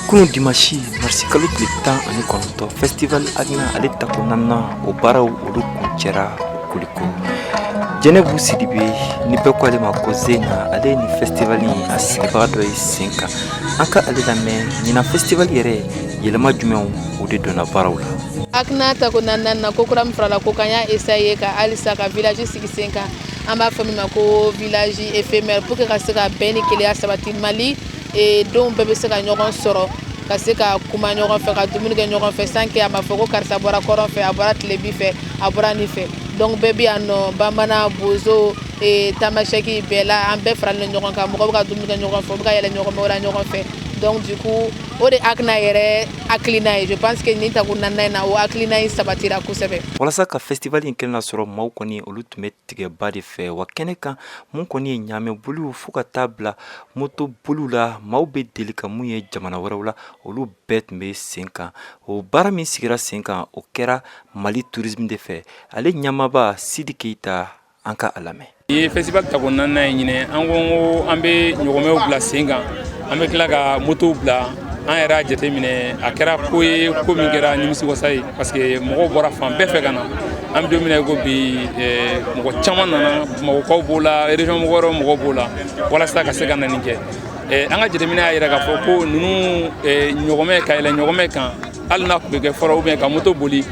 Kunun dimanche, marisi kalo tile 19, festival Agna ale tako naaninan, o baaraw olu kuncɛra Kulikoro. Jɛnɛbu Sidibe, ni bɛɛ ko ale ma ko Zena, ale ni festival in a sigibaga dɔ ye sen kan. An ka ale lamɛn. Ɲinan festival yɛrɛ, yɛlɛma jumɛnw o de donna baaraw la? Agna tako naaninan na, ko kura min farala ko kan, y'a essayer ka halisa ka village sigi sen kan, an b'a fɔ min ma ko village éphémère, pour que ka se ka bɛn ni kelenya sabati Mali denw bɛɛ bɛ se ka ɲɔgɔn sɔrɔ, ka se ka kuma ɲɔgɔn fɛ, ka dumuni kɛ ɲɔgɔn fɛ, sans que a ma fɔ ko karisa bɔra kɔrɔn fɛ, a bɔra tilebi fɛ, a bɔra nin fɛ. Donc bɛɛ bɛ yan nɔ, bamanan, bozo, tamasɛki, bɛɛ la, an bɛɛ faralen ɲɔgɔn kan. Mɔgɔ bɛ ka dumuni kɛ ɲɔgɔn fɛ, u bɛ ka yɛlɛ ɲɔgɔn la ɲɔgɔn fɛ. Donc du coup, o de Agna yɛrɛ hakilina ye. Je pense que nin tako naaninan in na, o hakilina in sabatira kosɛbɛ. Walasa ka festival in kɛnɛ sɔrɔ, maaw kɔni olu tun bɛ tigɛba de fɛ wa kɛnɛ kan. Mun kɔni ye ɲaamɛ boliw fo ka taa bila moto boliw la, maaw bɛ deli ka mun ye jamana wɛrɛw la, olu bɛɛ tun bɛ sen kan. O baara min sigira sen kan, o kɛra Mali Tourisme de fɛ. Ale ɲamaba Sidi Keyita, an ka a lamɛn. Nin ye festival tako naaninan ye. Ɲinɛ, an ko ko an bɛ ɲɔgɔmɛw bila sen kan, an bɛ tila ka motow bila. An yɛrɛ y'a jateminɛ, a kɛra ko ye, ko min kɛra nimisiwasa ye, parce que mɔgɔw bɔra fan bɛɛ fɛ ka na. An bɛ don min na i ko bi, mɔgɔ caman nana, Bamakɔkaw b'o la, région mɔgɔ wɛrɛw mɔgɔw b'o la, walasa ka se ka na nin kɛ. An ka jateminɛ y'a yira k'a fɔ ko ninnu ɲɔgɔmɛ ka yɛlɛ ɲɔgɔmɛ kan, hali n'a tun bɛ kɛ fɔlɔ, ou bien ka moto boli,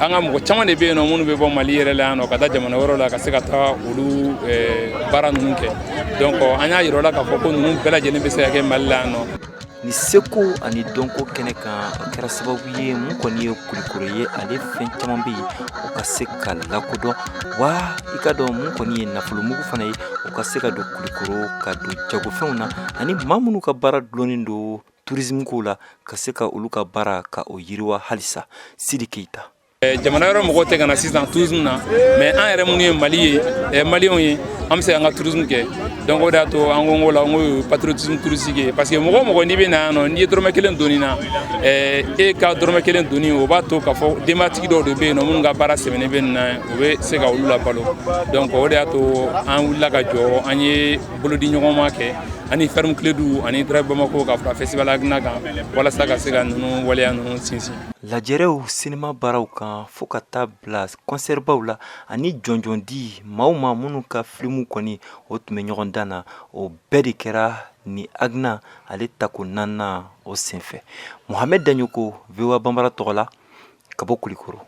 an ka mɔgɔ caman de bɛ yen nɔ minnu bɛ bɔ Mali yɛrɛ la yan nɔ ka taa jamana wɛrɛw la ka se ka taa olu baara ninnu kɛ. Donc an y'a yira o la k'a fɔ ko ninnu bɛɛ lajɛlen bɛ se ka kɛ Mali la yan nɔ. Ni seko ani dɔnko kɛnɛ kan, o kɛra sababu ye, mun kɔni ye Kulikoro ye, ale fɛn caman bɛ yen, o ka se ka lakodɔn wa. I ka dɔn, mun kɔni ye nafolomugu fana ye, o ka se ka don Kulikoro, ka don jagofɛnw na, ani maa minnu ka baara dulonnen don tourisme ko la, ka se ka olu ka baara ka o yiriwa halisa. Sidi Keyita. Jamana wɛrɛ mɔgɔw tɛ ka na sisan tourisme na, mais an yɛrɛ minnu ye Mali ye, maliyɛnw ye, an bɛ se k'an ka tourisme kɛ. Donc o de y'a to an ko la n ko ye patriotisme touristique ye, parce que mɔgɔ o mɔgɔ n'i bɛ na yan nɔ, n'i ye dɔrɔmɛ kelen donni na, e ka dɔrɔmɛ kelen donni, o b'a to k'a fɔ denbatigi dɔw de bɛ yen nɔ minnu ka baara sɛmɛnen bɛ nin na, o bɛ se ka olu labalo. Donc o de y'a to an wulila ka jɔ, an ye bolodi ɲɔgɔnma kɛ ani Ferme Kledu ani Drive Bamako ka fara festival Agna kan, walasa ka se ka ninnu waleya ninnu sinsin. Lajɛrɛw, sinima baaraw kan, fo ka taa bila kɔnsɛribaw la, ani jɔnjɔn di maaw ma minnu ka filimu kɔni o tun bɛ ɲɔgɔn dan na, o bɛɛ de kɛra ni Agna ale tako naaninan o senfɛ. Mohamed Daɲoko, VOA Banbara tɔgɔ la, ka bɔ Kulikoro.